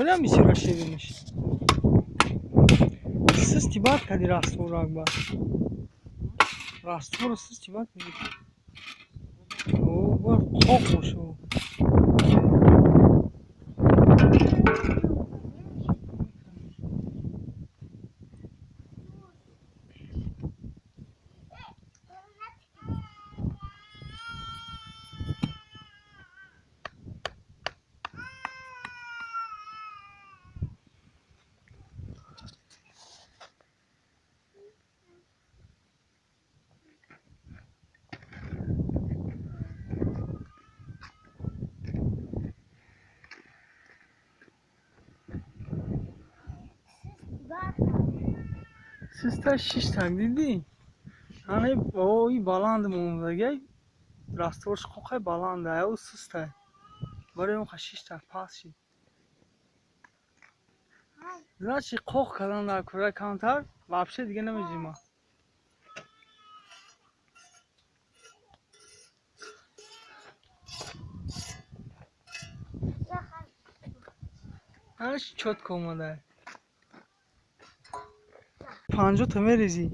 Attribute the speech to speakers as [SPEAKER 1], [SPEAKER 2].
[SPEAKER 1] Олям бисёра шириниш. Систи бад кади раствору, Акбар. Раствору систи бад кади. О, бояд қоқ боша. Систа шиштак, дидӣ? Ана ои баланд мондагай, растворш қоқай баланда, ау систай. Барои он шиштак паст шид. Значит, қоқ кардан дар кура камтар, вообще дига намеҷима. Ана чётко омадай. 50 та мерезӣ.